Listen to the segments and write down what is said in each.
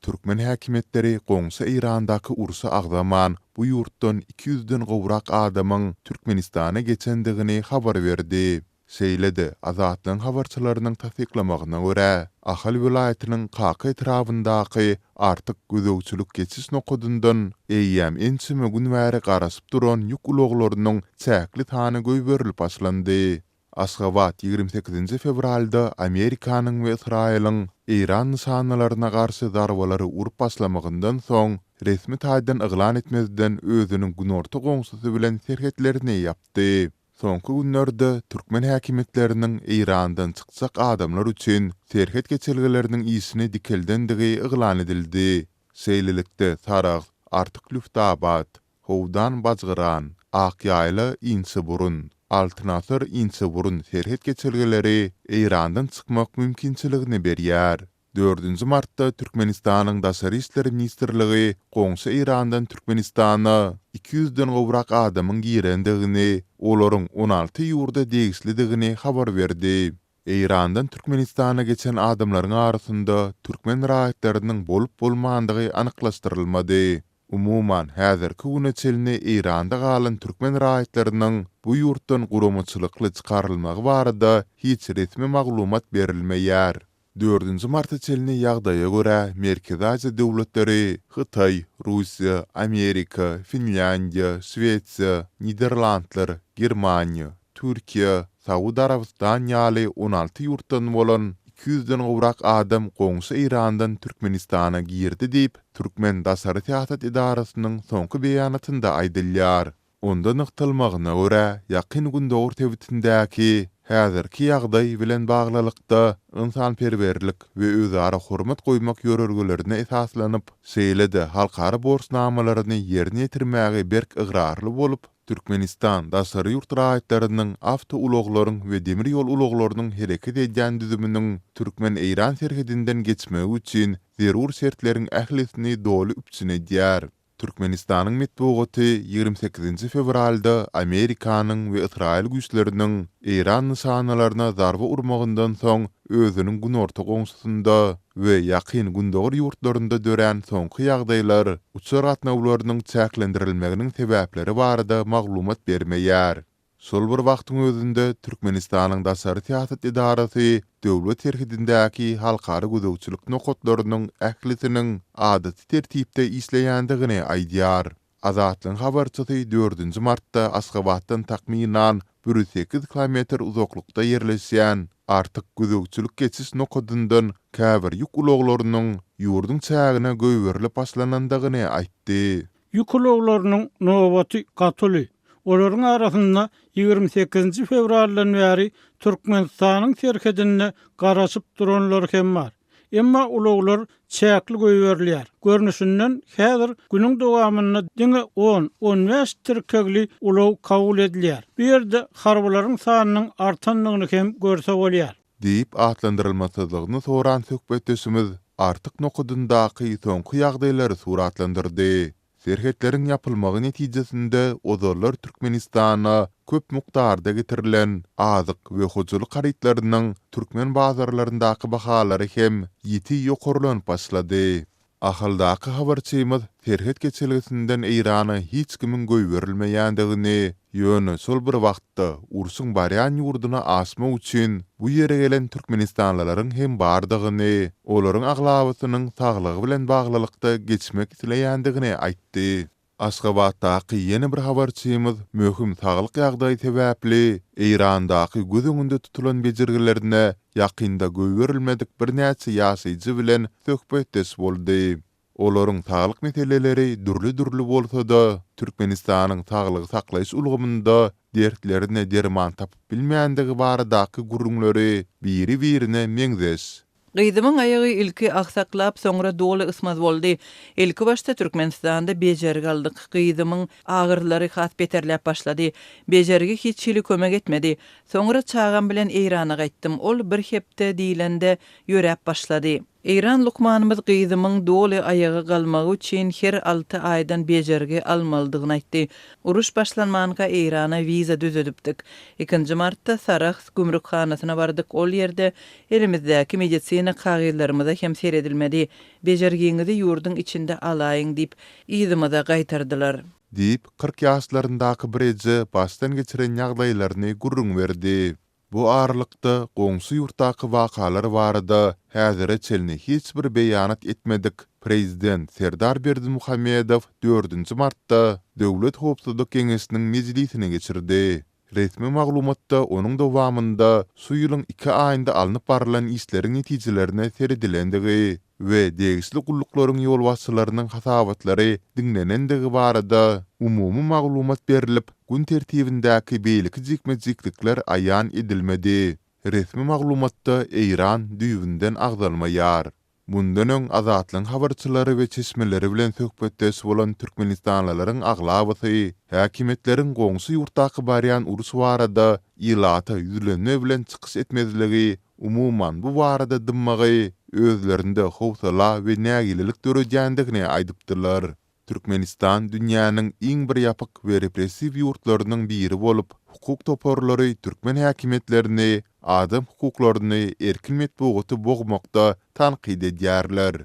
Türkmen häkimiýetleri goňşy Eýrandaky urşy agzaman, bu ýurtdan iki ýüzden gowrak adamyň Türkmenistana geçendigini habar berdi. Şeýle-de, Azatlygyň habarçylarynyň tassyklamagyna görä, Ahal welaýatynyň Kaka etrabyndaky Artyk gözegçilik geçiş nokadyndan eýýäm ençeme gün bäri garaşyp duran ýük ulaglarynyň çäkli sany goýberilip başlandy. Aşgabat 28 fewralda Amerikanyň we Ysraýylyň Eýran nyşanalaryna garşy zarbalary urup başlamagyndan soň, resmi taýdan yglan etmezden özüniň günorta goňşusy bilen serhetlerini ýapdy. Soňky günlerde türkmen häkimiýetleriniň Eýrandan çykjak adamlar üçin serhet geçelgeleriniň işini dikeldendigi yglan edildi. Şeýlelikde, Sarahs, Artyk-Lüftabat, Howdan-Bajgyran, Akýaýla, Inçeburun, Altyn asyr, Inçeburun serhet geçelgeleri Eýrandan çykmak mümkinçiligini berýär. Dördünji martda Türkmenistanyň Daşary işler ministrligi goňşy Eýrandan Türkmenistana iki ýüzden gowrak adamyň girendigini, olaryň 16 ýurda degişlidigini habar berdi. Eýrandan Türkmenistana geçen adamlaryň arasynda türkmen raýatlarynyň bolup-bolmandygy anyklaşdyrylmady. Umuman, häzirki güne çenli Eýranda galan türkmen raýatlarynyň bu ýurtdan guramaçylykly çykarylmagy barada hiç resmi maglumat berilmeýär. Dördünji marta çenli ýagdaýa görä, Merkezi Aziýa döwletleri, Hytaý, Russiýa, Amerika, Finlýandiýa, Şwesiýa, Niderlandlar, Germaniýa, Türkiýe, Saud Arabystan ýaly 16 ýurtdan bolan iki ýüzden gowrak adam goňşy Eýrandan Türkmenistana girdi diýip, türkmen daşary syýasat edarasynyň soňky beýanatynda aýdylýar. Onda nygtalmagyna görä, Ýakyn Gündogar sebitindäki häzirki ýagdaý bilen baglylykda, ynsanperwerlik we özara hormat goýmak ýörelgelerine esaslanyp, şeýle-de halkara borçnamalaryny ýerine ýetirmäge berk ygrarly bolup, Türkmenistan daşary ýurt raýatlarynyň awtoulaglaryň we demir ýol ulaglarynyň hereket edýän düzüminiň türkmen-eýran serhedinden geçmegi üçin zerur şertleriň ählisini doly üpjün edýär. Türkmenistanyň metbugaty 28 fewralda Amerikanyň we Ysraýyl güýçleriniň Eýran nyşanalaryna zarba urmagyndan soň özüniň günorta goňşusynda we Ýakyn Gündogar ýurtlarynda dörän soňky ýagdaýlar, uçar gatnawlarynyň çäklendirilmeginiň sebäpleri barada maglumat bermeýär. Şol bir wagtyň özünde, Türkmenistanyň daşary syýasat edarasy döwlet serhedindäki halkara gözegçilik nokatlarynyň ählisiniň adaty tertipde işleýändigini aýdýar. Azatlygyň habarçysy dördünji martda Aşgabatdan takmynan 108 kilometr uzaklykda ýerleşýän Artyk gözegçilik geçiş nokadyndan käbir ýük ulaglarynyň ýurduň çägine goýberilip başlanandygyny aýtdy. Ýük ulaglarynyň nobaty gaty uly. Olaryň arasynda 28-nji fewraldan bäri Türkmenistanyň serhedinde garaşyp duranlar hem bar. Emma ulaglar çäkli goýberilýär. Görnüşinden, häzir günüň dowamynda diňe on, on bäş tirkegli ulag kabul edilýär. Bu ýerde harbylaryň sanynyň artandygyny hem görse bolýar. Diýip atlandyrylmasyzlygyny soran söhbetdeşimiz Artyk nokadyndaky soňky ýagdaýlary suratlandyrdy. Serhetleriň ýapylmagy netijesinde ozallar Türkmenistana köp mukdarda getirilen azyk we hojalyk harytlarynyň türkmen bazarlaryndaky bahalary hem ýiti ýokarlanyp başlady. Ahaldaky habarçymyz serhet geçelgesinden Eýrana hiç kimiň goýberilmeýändigini, ýöne şol bir wagtda urşuň barýan ýurduna aşmak üçin bu ýere gelen türkmenistanlylaryň hem bardygyny, olaryň aglabasynyň saglygy bilen baglylykda geçmek isleýändigini aýtdy. Aşgabatdaky ýene bir habarçymyz möhüm saglyk ýagdaýy sebäpli Eýrandaky göz öňünde tutulan bejergilerine ýakynda goýberilmedik birnäçe ýaşaýjy bilen söhbetdeş boldy. Olaryň saglyk meseleleri dürli-dürli bolsa-da, Türkmenistanyň saglygy saklaýyş ulgamynda dertlerine derman tapyp bilmändigi baradaky gürrüňleri biri-birine meňzeş. Gyzymyň aýagy ilki agsaklap, soňra doly ysmaz boldy. Ilkibaşda Türkmenistanda bejergi aldyk. Gyzymyň agyrylary has beterläp başlady. Bejergi hiç hili kömek etmedi. Soňra çagam bilen Eýrana gaýtdym. Ol bir hepde diýlende ýöräp başlady. Eýran lukmanymyz gyzymyň doly aýaga galmagy üçin her alty aýdan bejergi almalydygyny aýtdy. Uruş başlanmanka Eýrana wiza düzedipdik. Ikinji martda Sarahs gümrükhanasyna bardyk, ol ýerde elimizdäki medisina kagyzlarymyza hem seredilmedi. Bejergiňizi ýurduň içinde alaýyň diýip, yzymyza gaýtardylar. Diýip, 40 ýaşlaryndaky bir eje başdan geçiren ýagdaýlaryny gürrüň berdi. Bu aralykda, goňşy ýurtdaky wakalar barada häzire çenli hiç bir beýanat etmedik prezident Serdar Berdimuhamedow dördünji martda Döwlet howpsuzlyk geňeşiniň mejlisini geçirdi. Resmi maglumatda onuň dowamynda şu ýylyň iki aýynda alnyp barylan işleriň netijelerine seredilendigi we degişli gulluklaryň ýolbaşçylarynyň hasabatlary diňlenendigi barada umumy maglumat berlip, gün tertibindäki beýleki jikme-jiklikler aýan edilmedi. Resmi maglumatda Eýran düýbünden agzalmaýar. Mundan öň Azatlygyň habarçylary we çeşmeleri bilen söhbetdeş bolan türkmenistanlylaryň aglabasy häkimiýetleriň goňşy ýurtdaky barýan uruş barada ilata ýüzlenme bilen çykyş etmezligi, umuman bu barada dymmagy özlerinde howsala we nägilelik döredýändigini aýdypdylar. Türkmenistan dünýäniň iň bir ýapyk we repressiw ýurtlarynyň biri bolup, hukuk toparlary türkmen häkimiýetlerini adam hukuklaryny, erkin metbugaty bogmakda tankyt edýärler.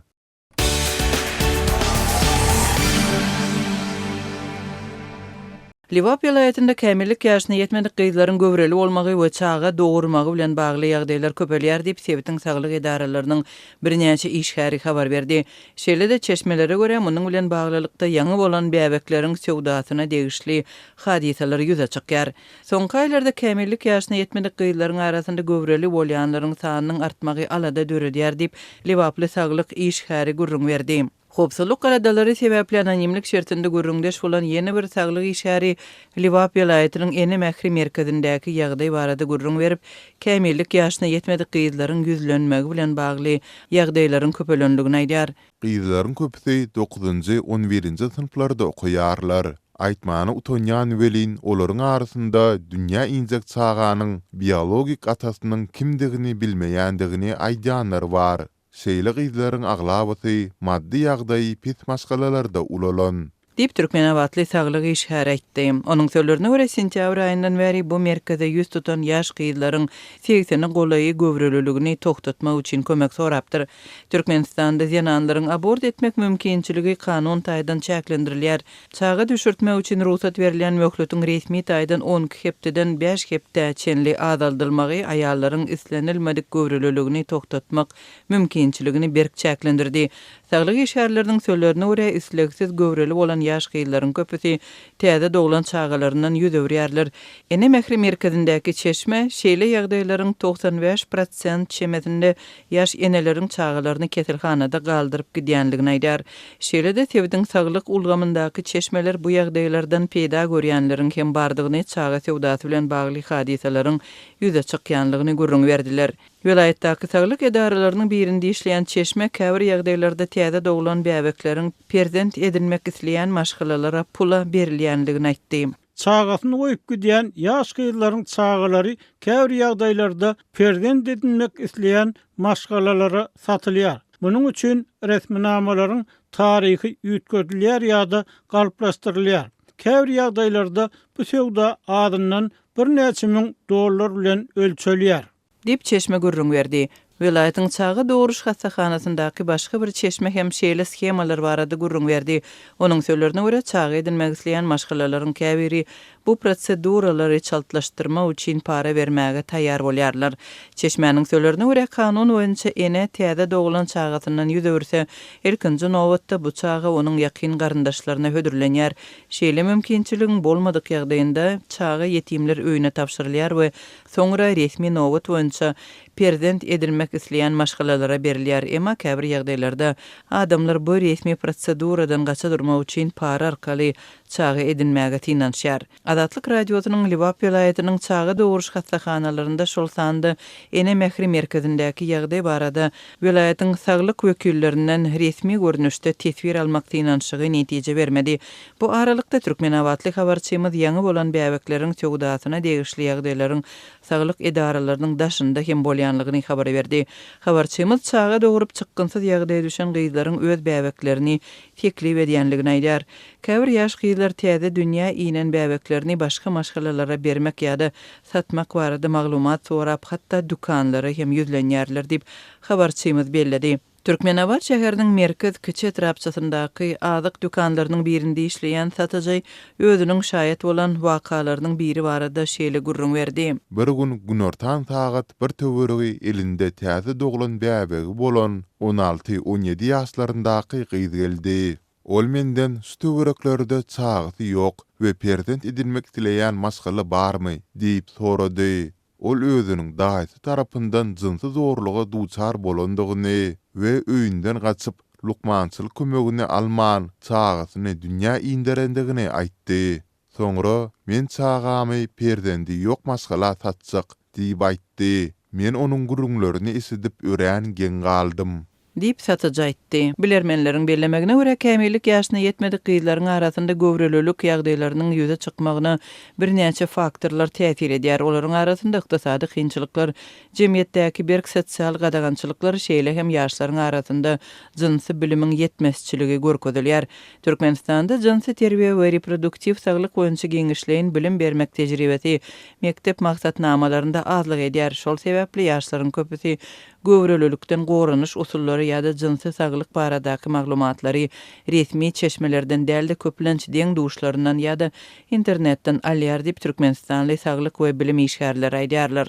Lebap welaýatynda kämillik ýaşyna ýetmedik gyzlaryň göwreli bolmagy we çaga dogurmagy bilen bagly ýagdaýlar köpelýär diýip, sebitiň saglyk edaralarynyň birnäçe işgäri habar berdi. Şeýle-de, çeşmelere görä, munuň bilen baglylykda ýaňy bolan bäbekleriň söwdasyna degişli hadysalar ýüze çykýar. Soňky aýlarda kämillik ýaşyna ýetmedik gyzlaryň arasynda göwreli bolýanlaryň sanynyň artmagy alada döredýär diýip, lebaply saglyk işgäri gürrüň berdi. Howpsuzlyk aladalary sebäpli anonimlik şertinde gürrüňdeş bolan ýene bir saglyk işgäri Lebap welaýatynyň Ene mähri merkezindäki ýagdaý barada gürrüň berip, kämillik ýaşyna ýetmedik gyzlaryň ýüzlenmegi bilen bagly ýagdaýlaryň köpelendigini aýdýar. Gyzlaryň köpüsi dokuzynjy, on birinji synplarda okaýarlar. Aýtmana utanýan welin, olaryň arasynda dünýä injek çaganyň biologik atasynyň kimdigini bilmeýändigini aýdýanlar bar. Şeýle gyzlaryň aglabasy maddy ýagdaýy pes maşgalalarda ulalan. Diýip, türkmenabatly saglyk işgäri aýtdy. Onuň sözlerine görä, sentýabr aýyndan bäri bu merkeze ýüz tutan ýaş gyzlaryň segsene golaýy göwreliligini togtatmak üçin kömek sorapdyr. Türkmenistanda zenanlaryň abort etmek mümkinçiligi kanun taýdan çäklendirilýär. Çaga düşürtmek üçin rugsat berilýän möhletiň resmi taýdan 12 hepdeden bäş hepdä çenli azaldylmagy aýallaryň islenilmedik göwreliligini togtatmak mümkinçiligini berk çäklendirdi. Saglyk işgärleriniň sözlerine görä, islegsiz göwreli bolan ýaş gyzlaryň köpüsi täze doglan çagalaryndan ýüz öwürýärler. Ene mähri merkezindäki çeşme şeýle ýagdaýlaryň 95 prosent çemesinde ýaş eneleriň çagalaryny keselhanada galdyryp gidýändigini aýdýar. Şeýle-de, sebitiň saglyk ulgamyndaky çeşmeler bu ýagdaýlardan peýda görýänleriň hem bardygyny, çaga söwdasy bilen bagly hadysalaryň ýüze çykýanlygyny gürrüň berdiler. Welaýatdaky saglyk edaralarynyň birinde işleýän çeşme käbir ýagdaýlarda täze doglan bäbekleriň perzent edinmek isleýän maşgalalara pula berilýändigini aýtdy. Çagasyny goýup gidýän ýaş gyzlaryň çagalary käbir ýagdaýlarda perzent edinmek isleýän maşgalalara satylýar. Munuň üçin resminamalaryň taryhy üýtgedilýär ýa-da galplaşdyrylýar. Käbir ýagdaýlarda bu söwda azyndan birnäçe müň dollar bilen ölçelýär. Diýip, çeşme gürrüň berdi. Welaýatyň çaga dogruş hassahanasyndaky başga bir çeşme hem şeýle shemalar barada gürrüň berdi. Onuň sözlerine görä, çaga edinmek isleýän maşgalalaryň käbiri bu proseduralary çaltlaşdyrmak üçin para bermäge taýýar bolýarlar. Çeşmäniň sözlerine görä, kanun boýunça ene täze doglan çagasyndan ýüz öwürse, ilkinji nobatda bu çaga onuň ýakyn garyndaşlaryna hödürlenýär. Şeýle mümkinçiligiň bolmadyk ýagdaýynda, çaga ýetimler öýüne tabşyrylýar we Soňra resmi nobat boýunça perzent edinmek isleýän maşgalalara berilýär, emma käbir ýagdaýlarda adamlar bu resmi proseduradan gaça durmak üçin para arkaly çaga edinmäge synanyşýar. Azatlyk Radiosynyň Lebap welaýatynyň çaga dogruş hassahanalarynda, şol sanda Ene mähri merkezindäki ýagdaý barada welaýatyň saglyk wekillerinden resmi görnüşde teswir almak synanyşygy netije bermedi. Bu aralykda, türkmenabatly habarçymyz ýaňy bolan bäbekleriň söwdasyna degişli ýagdaýlaryň saglyk edaralarynyň daşynda hem bolýandygyny. bolýanlygyny habar berdi. Habarçymyz çaga dogrup çykgynsyz ýagdaýa düşen gyzlaryň öz bäbeklerini teklip edýänligini aýdýar. Käbir ýaş gyzlar täze dünýä inen bäbeklerini başga maşgalalara bermek ýa-da satmak barada maglumat sorap, hatda dükanlara hem ýüzlenýärler diýip, habarçymyz belledi. Türkmenabat şäheriniň Merkez kiçi etrapçasyndaky azyk dükanlarynyň birinde işleýän satyjy özüniň şaýat bolan wakalarynyň biri barada şeýle gürrüň berdi. Bir gün günortan sagat bir töweregi elinde täze doglan bäbegi bolan on alty-on ýedi ýaşlaryndaky gyz geldi. Ol menden şu töwereklerde çagasy ýok we perzent edinmek isleýän maşgala barmy diýip sorady. Ol özüniň daýysy tarapyndan jynsy zorluga duçar bolandygyny we öýünden gaçyp, lukmançylyk kömegini alman, çagasyny dünýä inderendigini aýtdy. Soňra, Men çagamy perzendi ýok maşgala satjak diýip aýtdy. Men onuň gürrüňlerini eşidip örän geň galdym. Diýip, satyjy aýtdy. Bilermenleriň bellemegine görä, kämillik ýaşyna ýetmedik gyzlaryň arasynda göwrelilik ýagdaýlarynyň ýüze çykmagyna birnäçe faktorlar täsir edýär. Olaryň arasynda ykdysady kynçylyklar, jemgyýetdäki berk sosial gadagançylyklar, şeýle hem ýaşlaryň arasynda jynsy bilimiň ýetmezçiligi görkezilýär. Türkmenistanda jynsy terbiýe we reproduktiw saglyk boýunça giňişleýin bilim bermek tejribesi mekdep maksatnamalarynda azlyk edýär. Şol sebäpli ýaşlaryň köpüsi göwrelilikden goranyş usullary ýa-da jynsy saglyk baradaky maglumatlary resmi çeşmelerden däl-de, köplenç deň-duşlaryndan ýa-da internetden alýar diýip, türkmenistanly saglyk we bilim işgärleri aýdýarlar.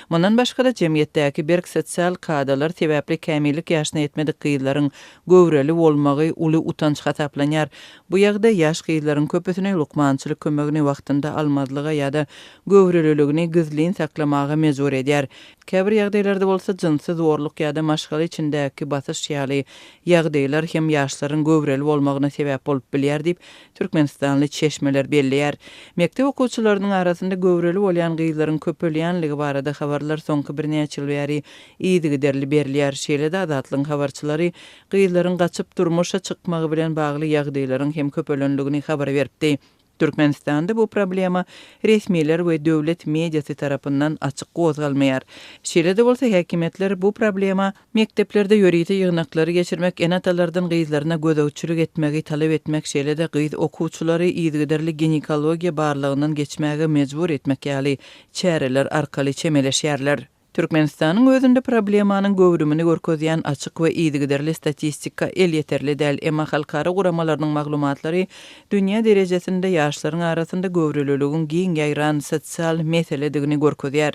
Mundan başga-da, jemgyýetdäki berk sosial kadalar sebäpli kämillik ýaşyna ýetmedik gyzlaryň göwreli bolmagy uly utanç hasaplanýar. Bu ýagdaý ýaş gyzlaryň köpüsini lukmançylyk kömegini wagtynda almazlyga ýa-da göwreliligini gizlin saklamaga mejbur edýär. Käbir ýagdaýlarda bolsa jynsy zorluk ýa-da maşgala içindäki basyş ýaly ýagdaýlar hem ýaşlaryň göwreli bolmagyna sebäp bolup bilýär diýip, türkmenistanly çeşmeler belleýär. Mekdep okuwçylarynyň arasynda göwreli bolýan gyzlaryň köpelýänligi barada habarlar soňky birnäçe ýyl bäri yzygiderli berilýär. Şeýle-de Azatlygyň habarçylary gyzlaryň gaçyp durmuşa çykmagy bilen bagly ýagdaýlaryň hem köpelenligini habar beripdi. Türkmenistanda bu problema resmiler we döwlet mediasy tarapyndan açyk gozgalmaýar. Şeýle-de bolsa, häkimiýetler bu problema mekdeplerde ýörite ýygnaklary geçirmek, ene-atalardan gyzlaryna gözegçilik etmegi talap etmek, şeýle-de gyz okuwçylary yzygiderli ginekologiýa barlagyndan geçmäge mejbur etmek ýaly çäreler arkaly çemeleşýärler. Türkmenistanyň özünde problemanyň göwrümini görkezýän açyk we yzygiderli statistika elýeterli däl, emma halkara guramalarynyň maglumatlary dünýä derejesinde ýaşlaryň arasynda göwreliligiň giň ýaýran sosial meseledigini görkezýär.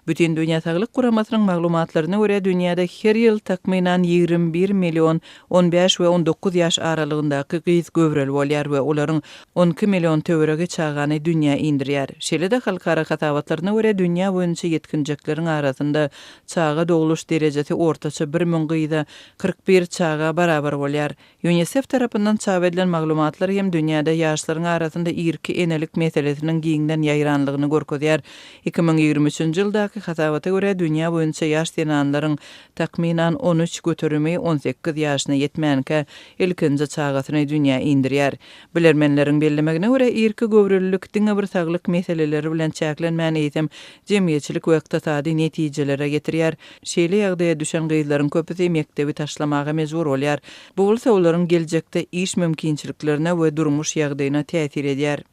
Bütindünýä Saglyk Guramasynyň maglumatlaryna görä, dünýäde her ýyl takmynan 21 million 15 we 19 ýaş aralygyndaky gyz göwreli bolýar we olaryň 12 million töweregi çagany dünýä indirýär. Şeýle-de halkara hasabatlaryna görä, dünýä boýunça ýetginjekleriň arasynda çaga dogluş derejesi ortaça 1000 gyza 41 çaga barabar bolýar. Ýunisef tarapyndan çap edilen maglumatlar hem dünýäde ýaşlaryň arasynda irki enelik meselesiniň giňden ýaýranlygyny görkezýär. 2023-nji ýyldaky hasabata görä, dünýä boýunça ýaş zenanlaryň takmynan 13 göterimi 18 ýaşyna ýetmänkä ilkinji çagasyny dünýä indirýär. Bilermenleriň bellemegine görä, irki göwrelilik diňe bir saglyk meseleleri bilen çäklenmän, eýsem, jemgyýetçilik we ykdysady netijelere getirýär. Şeýle ýagdaýa düşen gyzlaryň köpüsi mekdebi taşlamaga mejbur bolýar. Bu bolsa olaryň geljekde iş mümkinçiliklerine we durmuş ýagdaýyna täsir edýär.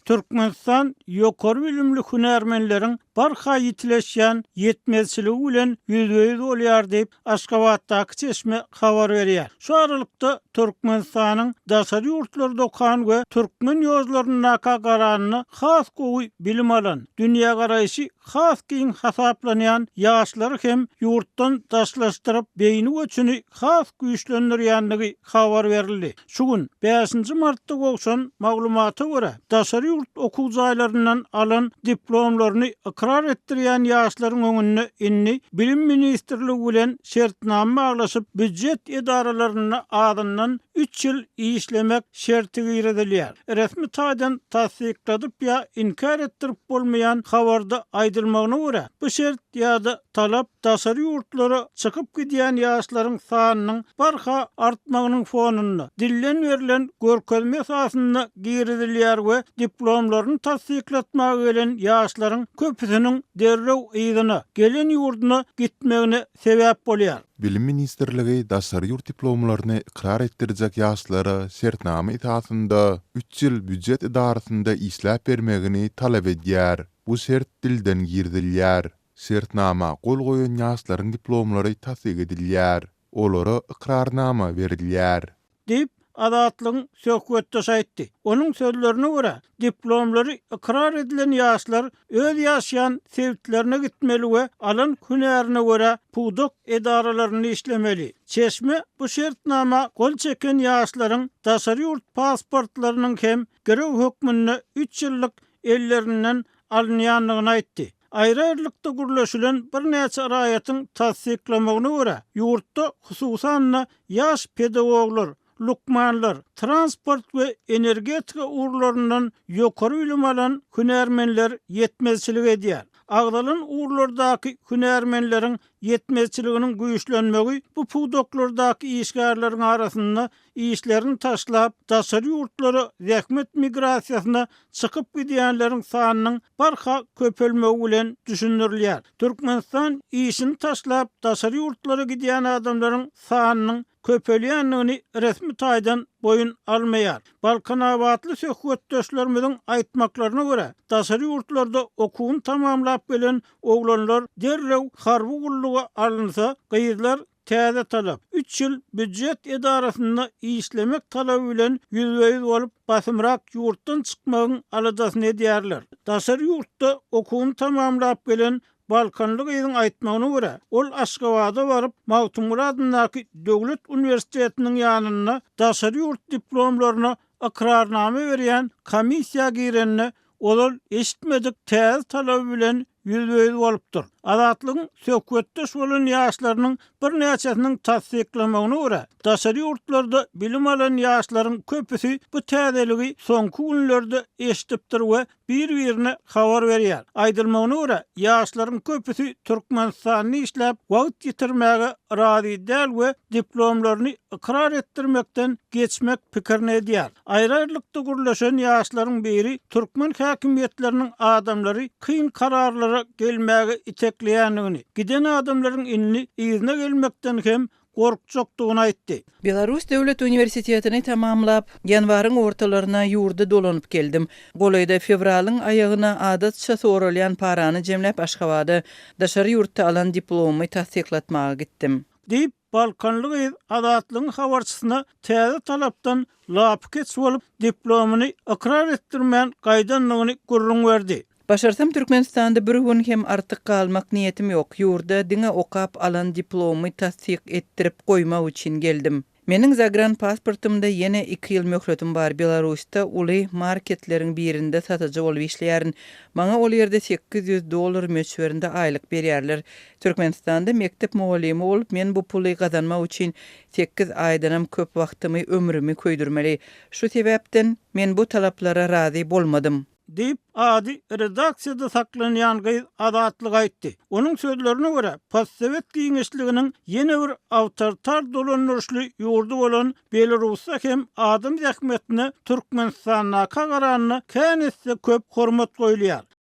Türkmenistan ýokary bilimli hünärmenleriň barha ýitileşýän ýetmezçiligi bilen ýüzbe-ýüz bolýar diýip, Aşgabatdaky çeşme habar berýär. Şu aralykda, Türkmenistanyň daşary ýurtlarda okan we türkmen ýozlaryndaka garanda has gowy bilim alan, dünýägaraýşy has giň hasaplanýan ýaşlary hem ýurtdan daşlaşdyryp, beýni göçüni has güýçlendirýändigi habar berildi. Şu gün, bäşinji martda gowşan maglumata görä, daşary ýurt okuw jaýlaryndan alan diplomlaryny ykrar etdirýän ýaşlaryň öňünde indi Bilim ministrligi bilen şertnama baglaşyp, býujet edaralarynda azyndan üç ýyl işlemek şerti girizilýär. Resmi taýdan tassykladyp ýa inkär etdirip bolmaýan habarda aýdylmagyna görä, bu şert ýa-da. Talap daşary ýurtlara çykyp gidýän ýaşlaryň sanynyň barha artmagynyň fonunda, dilden berlen görkezme esasynda girizilýär we diplomlaryny tassyklatmaga gelen ýaşlaryň köpüsiniň derrew yzyna, gelen ýurduna gitmegine sebäp bolýar. Bilim ministrligi daşary ýurt diplomlaryny ykrar etdirjek ýaşlara şertnama esasynda üç ýyl býujet edarasynda işläp bermegini talap edýär. Bu şert dilden girizilýär. Şertnama gol goýan ýaşlaryň diplomlary tassyk edilýär, olara ykrarnama berilýär. Diýip, Azatlygyň söhbetdeşi aýtdy. Onuň sözlerine görä, diplomlary ykrar edilen ýaşlar öz ýaşaýan sebitlerine gitmeli we alan hünärine görä pudak edaralarynda işlemeli. Çeşme bu şertnama gol çeken ýaşlaryň daşary ýurt pasportlarynyň hem girew hökmünde üç ýyllyk ellerinden alynýandygyny aýtdy. Aýry-aýrylykda gürleşilen birnäçe raýatyň tassyklamagyna görä, ýurtda, hususan-da, ýaş pedagoglar, lukmanlar, transport we energetika ugurlaryndan ýokary bilim alan hünärmenler ýetmezçilik edýär. Agzalan ugurlardaky hünärmenleriň ýetmezçiliginiň güýçlenmegi bu pudaklardaky işgärleriň arasynda işlerini taşlap, daşary ýurtlara zähmet migrasiýasyna çykyp gidýänleriň sanynyň barha köpelmegi bilen düşündirilýär. Türkmenistan işini taşlap, daşary ýurtlara gidýän adamlaryň sanynyň köpelýändigini resmi taýdan boýun almaýar. Balkanabatly söhbetdeşlerimiziň aýtmaklaryna görä, daşary ýurtlarda okuwyny tamamlap gelen oglanlar derrew harby gulluga alynsa, gyzlar Täze talap, üç ýyl býujet edarasynda işlemek talaby bilen ýüzbe-ýüz bolup, basymrak ýurtdan çykmagyň aladasyny edýärler. Daşary ýurtda okuwyny tamamlap gelen balkanly gyzyň aýtmagyna görä, ol Aşgabada baryp, Magtymguly adyndaky döwlet uniwersitetiniň ýanynda daşary ýurt diplomlaryna ykrarnama berýän komissiýa girende ozal eşitmedik täze talaby bilen ýüzbe-ýüz bolupdyr. Azatlygyň söhbetdeş bolan ýaşlarynyň birnäçesiniň tassyklamagyna görä, daşary ýurtlarda bilim alan ýaşlaryň köpüsi bu täzeligi soňky günlerde eşidipdir we bir-birine habar berýär. Aýdylmagyna görä, ýaşlaryň köpüsi Türkmenistanda işläp, wagt ýitirmäge razy däl we diplomlaryny ykrar etdirmekden geçmek pikirini edýär. Aýry-aýrylykda gürleşen ýaşlaryň biri türkmen häkimiýetleriniň adamlary kyn kararlara gelmäge itekleýändigini, giden adamlaryň indi yzyna gelmekden hem gorkjakdygyny aýtdy. Belarus döwlet uniwersitetini tamamlap, ýanwaryň ortalaryna ýurda dolanyp geldim. Golaýda fewralyň aýagyna adatça soralýan parany jemläp Aşgabada, daşary ýurtda alan diplomymy tassyklatmaga gitdim. Diýip, Balkanly gyz Azatlygyň habarçysyna täze talapdan lapykeç bolup, diplomyny ykrar etdirmän gaýdandygyny gürrüň berdi. Başarsam Türkmenistanda bir gün hem artyk galmak niýetim ýok. Ýurda diňe okap alan diplomymy tassyk etdirip goýmak üçin geldim. Meniň zagran pasportymda ýene iki ýyl möhletim bar. Belarusda uly marketleriň birinde satyjy bolup işleýärin. Maňa ol ýerde 800 dollar möçberinde aýlyk berýärler. Türkmenistanda mekdep mugallymy bolup men bu puly gazanmak üçin sekiz aýdanam köp wagtymy, ömrümi köýdürmeli. Şu sebäpden men bu talaplara razy bolmadym. Diýip, ady redaksiýada saklanýan gyz Azatlyga aýtdy. Onuň sözlerine görä, postsowet giňişliginiň ýene bir awtoritar dolandyryşly ýurdy bolan Belarusda hem adam zähmetine Türkmenistandaka garanda kän esse köp hormat goýulýar.